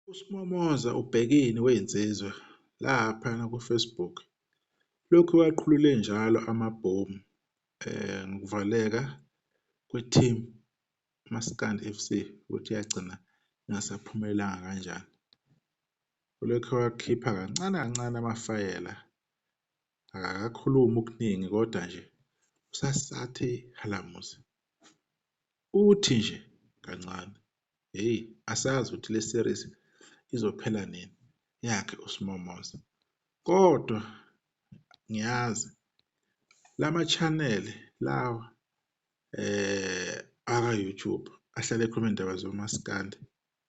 USmomoza uBhekini weyinsizwa laphana ku-Facebook lokhu waqhulule njalo amabhomu ngokuvaleka kwe-team Maskandi FC ukuthi yagcina ingasaphumelelanga kanjani. Ulokhu wakhipha kancane kancane amafayela, akakakhulumi okuningi kodwa nje usasathe halamuzi. Uthi nje kancane, hheyi, asazi ukuthi le series izophela nini yakhe uSmomoza. Kodwa ngiyazi lama-channel lawa aka-YouTube ahlale ekhuluma iy'ndaba zomaskandi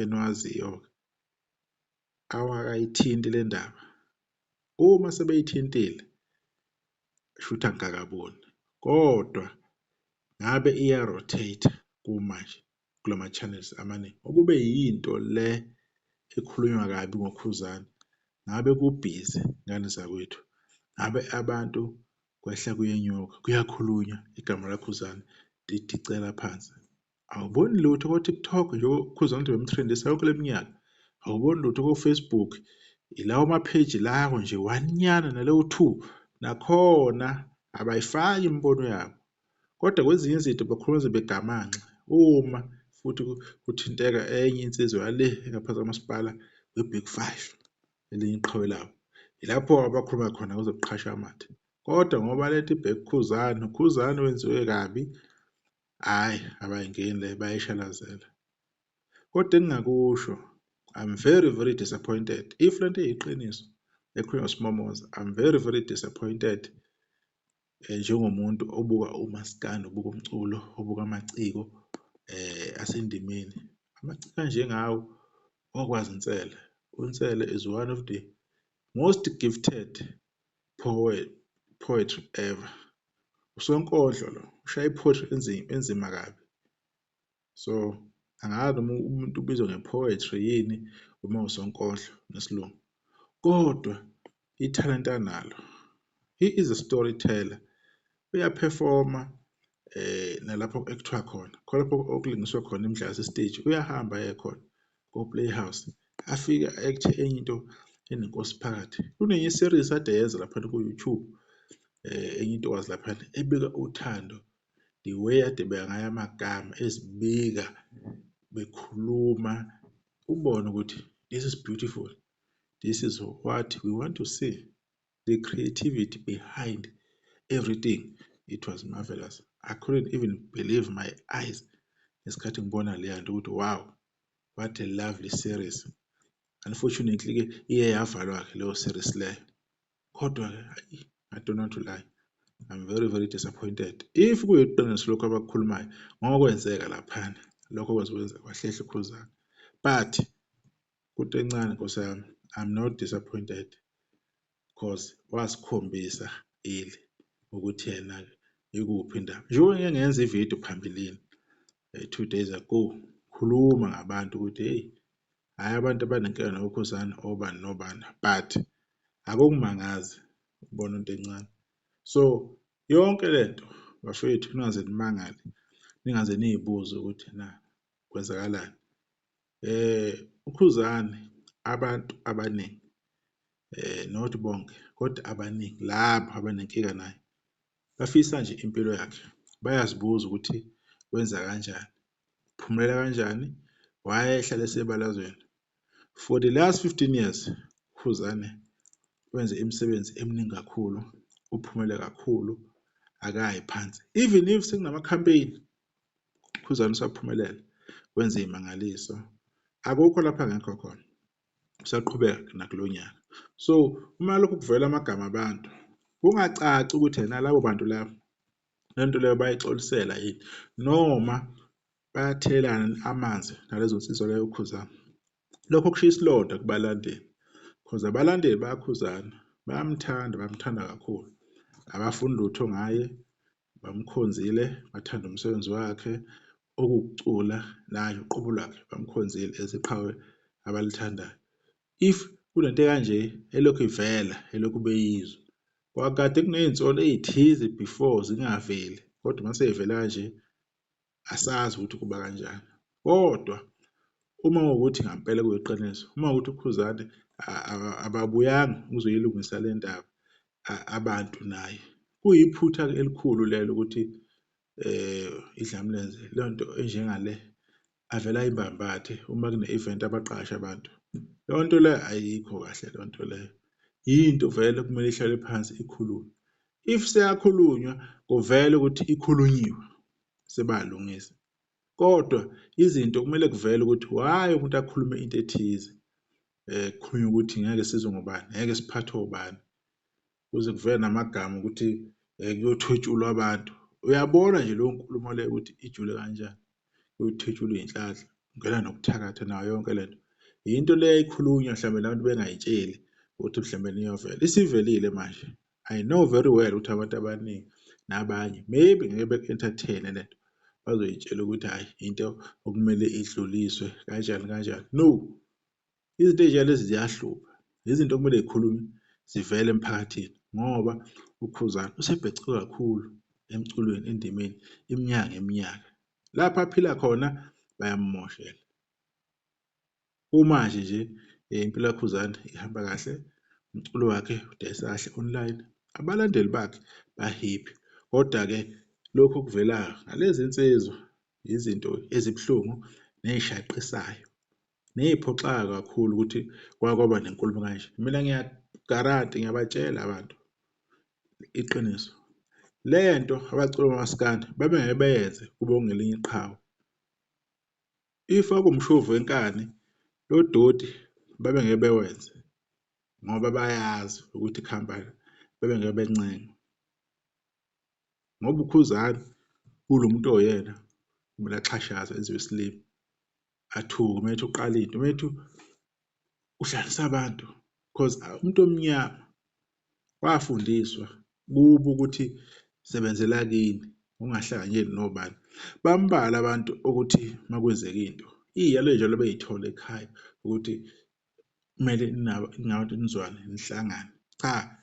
eniwaziyo-ke awakayithinti le ndaba. Uma sebeyithintile shuthi angikakaboni, kodwa ngabe iya-rotate kumanje kulama-channels amaningi. Ukube yinto le ekhulunywa kabi ngoKhuzani, ngabe kubhizi ngane zakwethu, ngabe abantu kwehla kuyenyuka kuyakhulunywa igama laKhuzani lidicela phansi. Awuboni lutho ko-TikTok nje uKhuzani bemtrendisa yonke le minyaka, awuboni lutho ko-Facebook, ilawo ma-page lawo nje one nyana naleyo two, nakhona abayifaki imibono yabo. Kodwa kwezinye izinto bakhuluma ze begamanxe uma futhi kuthinteka enye insizwa yale engaphansi kwamasipala we-Big Five, elinye iqhawe labo. Yilapho abakhuluma khona kuze kuqhashe amathe. Kodwa ngoba letha ibheke kuKhuzani, uKhuzani wenziwe kabi, hhayi abayingeni le bayayishalazela. Kodwa engingakusho, I'm very very disappointed. If lento iyiqiniso ekhulunywa uSmomoza, I'm very very disappointed njengomuntu obuka umaskandi, obuka umculo, obuka amaciko asendimeni. Amaciko anjengawo okwazi Nsele. UNsele is one of the most gifted poetry ever. Usonkondlo lo, ushaya i-poetry enzima enzima kabi. So angazi noma umuntu ubizwa nge-poetry yini uma usonkondlo ngesilungu, kodwa ithalente analo, he is a storyteller, uyaphefoma nalapho ekuthiwa khona khona lapho okulingiswa khona imidlalo yasesiteji, uyahamba aye khona ko-Playhouse, afike a-act-e enye into enenkosi phakathi. Kunenye i-series ade yenza laphana ku-YouTube, enye intokazi laphana ebika uthando, the way ade beka ngayo amagama ezibika bekhuluma, ubone ukuthi this is beautiful, this is what we want to see, the creativity behind everything. It was marvelous. I couldn't even believe my eyes ngesikhathi ngibona leya nto ukuthi wow, what a lovely series. Unfortunately-ke iye yavalwa-ke leyo series leyo, kodwa-ke hayi, I don't want to lie, I'm very very disappointed. If kuyiqiniso lokhu abakukhulumayo ngokwenzeka laphana, lokho kwenza kwahlehla uKhuzani, but kuthi encane nkosi yami, I'm not disappointed because wasikhombisa ili ukuthi yena ikuphi indaba. Njengoba ngike ngenza ividiyo phambilini 2 days ago, khuluma ngabantu ukuthi hey, hhayi abantu abanenkinga noKhuzani obani nobani, but akukumangazi ukubona into encane. So yonke lento bafethu ningaze nimangale, ningaze niyibuze ukuthi na kwenzakalani. UKhuzani abantu abaningi not bonke kodwa abaningi labo abanenkinga naye bafisa nje impilo yakhe, bayazibuza ukuthi wenza kanjani, uphumelela kanjani, wayehlala esebalazweni. For the last 15 years Khuzani wenze imisebenzi eminingi kakhulu, uphumele kakhulu, akayi phansi. Even if sekunama-campaign, Khuzani usaphumelela, wenze imangaliso, akukho lapha angekho khona, usaqhubeka nakulo nyaka. So uma lokhu kuvela amagama abantu kungacaci ukuthi yena labo bantu labo lento leyo bayixolisela yini noma bayathelelana amanzi nalezo nsizwa leyo uKhuzani. Lokho kushiya isilonda kubalandeli, because abalandeli bayaKhuzani bayamthanda, bamthanda kakhulu, abafuni lutho ngaye, bamkhonzile, bathanda umsebenzi wakhe okuwukucula naye uqobo lwakhe bamkhonzile as iqhawe abalithandayo. If kunento ekanje elokhu ivela, elokhu beyizwa, kwakade kuney'nsolo ey'thize before zingaveli, kodwa uma sey'vela kanje asazi ukuthi kuba kanjani. Kodwa Uma kuwukuthi ngampela kuyiqiniso, uma kuwukuthi uKhuzani ababuyanga ukuzoyilungisa le ndaba abantu naye, kuyiphutha-ke elikhulu lelo ukuthi iDlamlenze leyo nto enjengale avele ayimbambathe uma kune-event abaqashe abantu. Leyo nto leyo ayikho kahle leyo nto leyo. Yinto vele okumele ihlale phansi ikhulunywe. If seyakhulunywa kuvele ukuthi ikhulunyiwe sebayalungisa. Kodwa izinto kumele kuvele ukuthi why umuntu akhulume into ethize. Kukhulunywa ukuthi ngeke sizwe ngobani, ngeke siphathwe ubani. Kuze kuvele namagama ukuthi kuyothwetshulwa abantu. Uyabona nje leyo nkulumo leyo ukuthi ijule kanjani. Kuyothwetshulwa iy'nhlanhla, kungena nokuthakatha nayo yonke lento. Yinto le eyayikhulunywa mhlawumbe nabantu bengay'tsheli ukuthi mhlawumbe iyovela. Isivelile manje. I know very well ukuthi abantu abaningi nabanye maybe ngeke beku-entertain-e lento, bazoyitshela ukuthi hhayi into okumele idluliswe kanjani kanjani. No, izinto ey'njengalezi ziyahlupha, izinto okumele y'khulunywe zivele emphakathini ngoba uKhuzani usebhece kakhulu emculweni endimeni iminyaka ngeminyaka. Lapho aphila khona bayamumoshela. Kumanje nje impilo kaKhuzani ihamba kahle, umculo wakhe udayisa kahle online, abalandeli bakhe ba-happy. Kodwa-ke lokhu okuvelayo ngalezi nsizwa izinto ezibuhlungu ney'shaqisayo ney'phoxayo kakhulu ukuthi kwake kwaba nenkulumo kanje. Mina ngiyagaranta ngiyabatshela abantu iqiniso. Le nto abaculi bamaskandi babengeke beyenze kube kungelinye iqhawe. If kwakuwumshovi wenkani lo doti babengeke bewenze ngoba bayazi ukuthi kuhamba bebengeke bencenge ngoba uKhuzani kulo muntu oyena kumele axhashazwe enziwe isilima athuke uma ethi uqala into uma ethi uhlalisa abantu because umuntu omnyama wafundiswa kubo ukuthi sebenzela kini ungahlanganyeli nobani. Bambalwa abantu ukuthi makwenzeka into iy'yalo ey'njalo bey'thola ekhaya ukuthi kumele ningabantu nizwane nihlangane. Cha,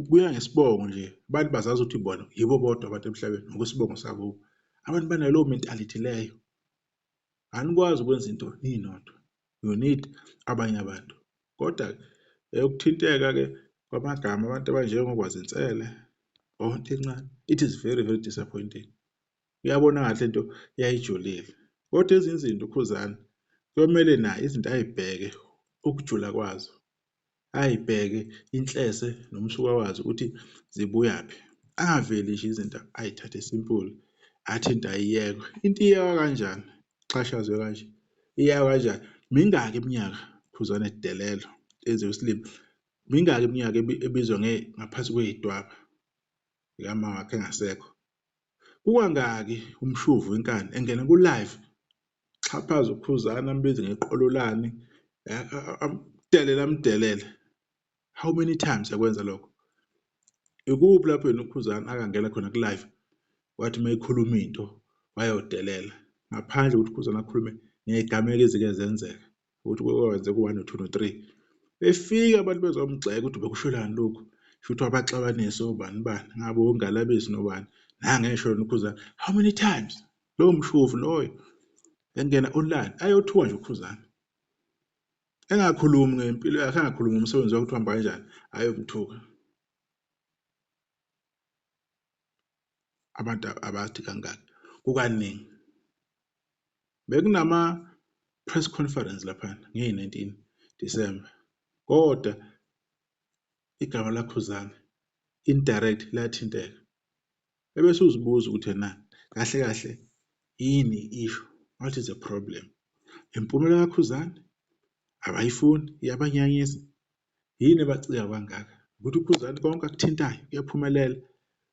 kuya ngesibongo nje abantu bazazi ukuthi bona yibo bodwa abantu emhlabeni ngokwesibongo sakubo. Abantu banaleyo mentality leyo. Anikwazi ukwenza into ninodwa, you need abanye abantu. Kodwa ukuthinteka-ke kwamagama abantu abanjengokwazi Nsele, oNtencane, it is very very disappointing. Uyabona kahle into yayijulile. Kodwa ezinye izinto uKhuzani kuyomele naye izinto ayibheke ukujula kwazo. Ayibheke inhlese nomsuka wazo ukuthi zibuyaphi. Angaveli nje izinto ayithathe simple athi into ayiyekwe. Into iyekwa kanjani? Xhashazwe kanje. Iyekwa kanjani? Mingaki iminyaka Khuzani edelelwa enziwe isilima? Mingaki iminyaka ebizwa ngaphansi kwey'dwaba zikama wakhe engasekho? Kukangaki umshuvu wenkani engena ku-live xhaphaza uKhuzani ambize ngeqololane amdelele amdelele. How many times yakwenza lokho? Ikuphi lapho yena uKhuzani akangena khona ku-live wathi uma ekhuluma into wayodelela ngaphandle ukuthi uKhuzani akhulume ngey'gameko ezike zenzeka ukuthi kwenzeka u-one no-two no-three. Befika abantu bezomgxeka ukuthi bekusholani lokhu, shuthi wabaxabanisa obani bani ngabe oNgalabezi nobani nangesho yena uKhuzani. How many times lowo mshovi loyo engena online ayothuka nje uKhuzani engakhulumi ngempilo yakhe engakhulumi ngomsebenzi wakhe ukuthi uhamba kanjani ayomthuka. Abantu abathi kangaka kukaningi bekunama press conference laphana ngeyi-19 December kodwa igama laKhuzani indirect lathinteka. Ebese uzibuza ukuthi na kahle kahle yini i-issue, what is the problem? Impumela kaKhuzani abayifuni iyabanyanyisa. Yini ebacika kangaka? Ukuthi uKhuzani konke akuthintayo kuyaphumelela.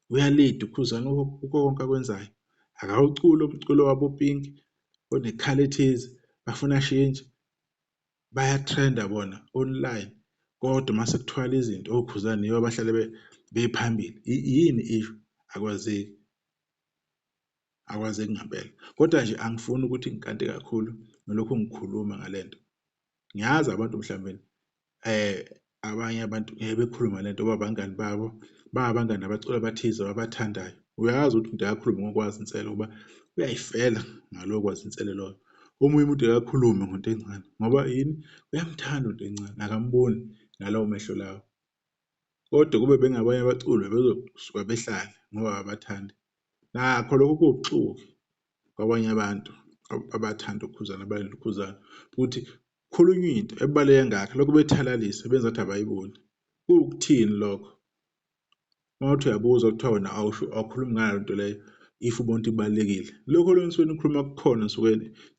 Uyalida uKhuzani kukho konke akwenzayo. Akawuculi umculo wabo Pink onekhala ethize bafuna ashintshe. Bayatrenda bona online kodwa mase kuthwala izinto oKhuzani yibo abahlale bephambili. Yini i-issue? Akwazeki. Akwazeki ngempela. Kodwa nje angifuni ukuthi ngikante kakhulu ngalokhu ngikhuluma ngalento. Ngiyazi abantu mhlawumbe abanye abantu ngeke bekhulume lento ngoba abangani babo bangabangani abaculi abathize ababathandayo. Uyazi ukuthi umuntu akakhulume ngokwazi inselo ngoba uyayifela ngaloko kwazi inselo loyo. Omunye umuntu akakhulume ngonto encane ngoba yini? Uyamthanda unto encane, akamboni ngalawo mehlo lawo. Kodwa kube bengabanye abaculi bebezosuka behlale ngoba abathandi. Nakho lokho kuwubuxoki kwabanye abantu abathanda uKhuzani, abalandela uKhuzani ukuthi khulunywa into ebaluleke kangaka lokhu bethalalisa benza ngathi abayiboni. Kuwukuthini lokho? Uma uthi uyabuza kuthiwa wena awusho awukhulumi ngayo lento leyo if ubona ukuthi ibalulekile. Lokho lokho nisuke nikhuluma kukhona nisuke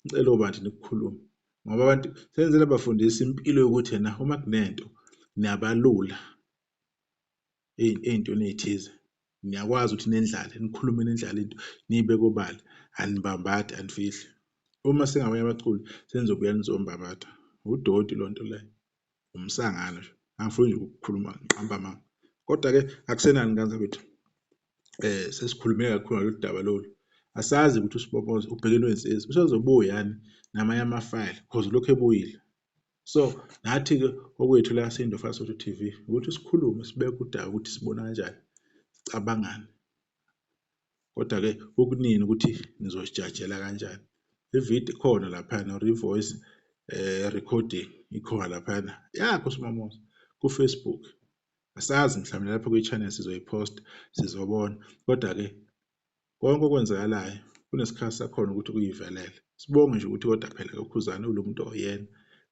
nicela obantu nikukhulume ngoba abantu senzela bafundisa impilo yokuthi ena uma kunento niyabalula ey'ntweni ey'thize. Niyakwazi ukuthi nendlale nikhulume nendlale into niyibeke obala, anibambadi anifihli. Uma singabanye abaculi senizobuya nizombambatha. Udoti loo nto leyo, umsangano nje. Angifuni nje ukukhuluma ngiqamba amanga. Kodwa-ke akusenani ngane zakwethu, sesikhulume kakhulu ngalolu daba lolu. Asazi ukuthi uSibobozo ubhekene wensizwa usezobuya yani namanye amafayela cause lokhu ebuyile. So nathi-ke okwethu la siyiNdofa Sotho TV ukuthi sikhulume sibeke udaba ukuthi sibona kanjani, sicabangani. Kodwa-ke kukunini ukuthi nizosijajela kanjani. Ividiyo ikhona laphayana or i-voice recording ikhona laphayana yakho Smomoza ku-Facebook. Asazi mhlawumbe lapho kwi-channel sizoyiphosta sizobona. Kodwa-ke konke okwenzakalayo kunesikhathi sakhona ukuthi kuyivelele. Sibonge nje ukuthi kodwa phela uKhuzani ulo muntu oyena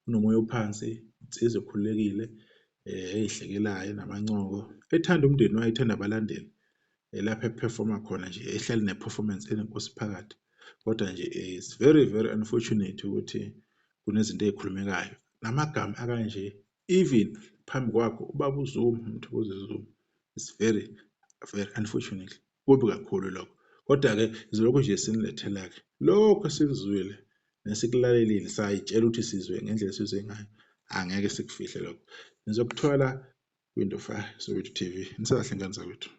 unomoya ophansi, insizwa ekhululekile, eyihlekelayo enamancoko, ethanda umndeni wayo, ethanda abalandeli. Lapho ephefoma khona nje ehleli ne-performance enenkosi phakathi. Kodwa nje it's very very unfortunate ukuthi kunezinto ey'khulumekayo namagama akanje even phambi kwakho ubaba uZuma, uMthokozisi Zuma. It's very very unfortunate, kubi kakhulu lokho. Kodwa-ke sizolokhu nje sinilethela-ke lokho esikuzwile nesikulalelile sayitshela ukuthi sizwe ngendlela esizwe ngayo, angeke sikufihle lokho. Nizokuthola kwiNdofa Soweto TV. Nisakahle ngane zakwethu.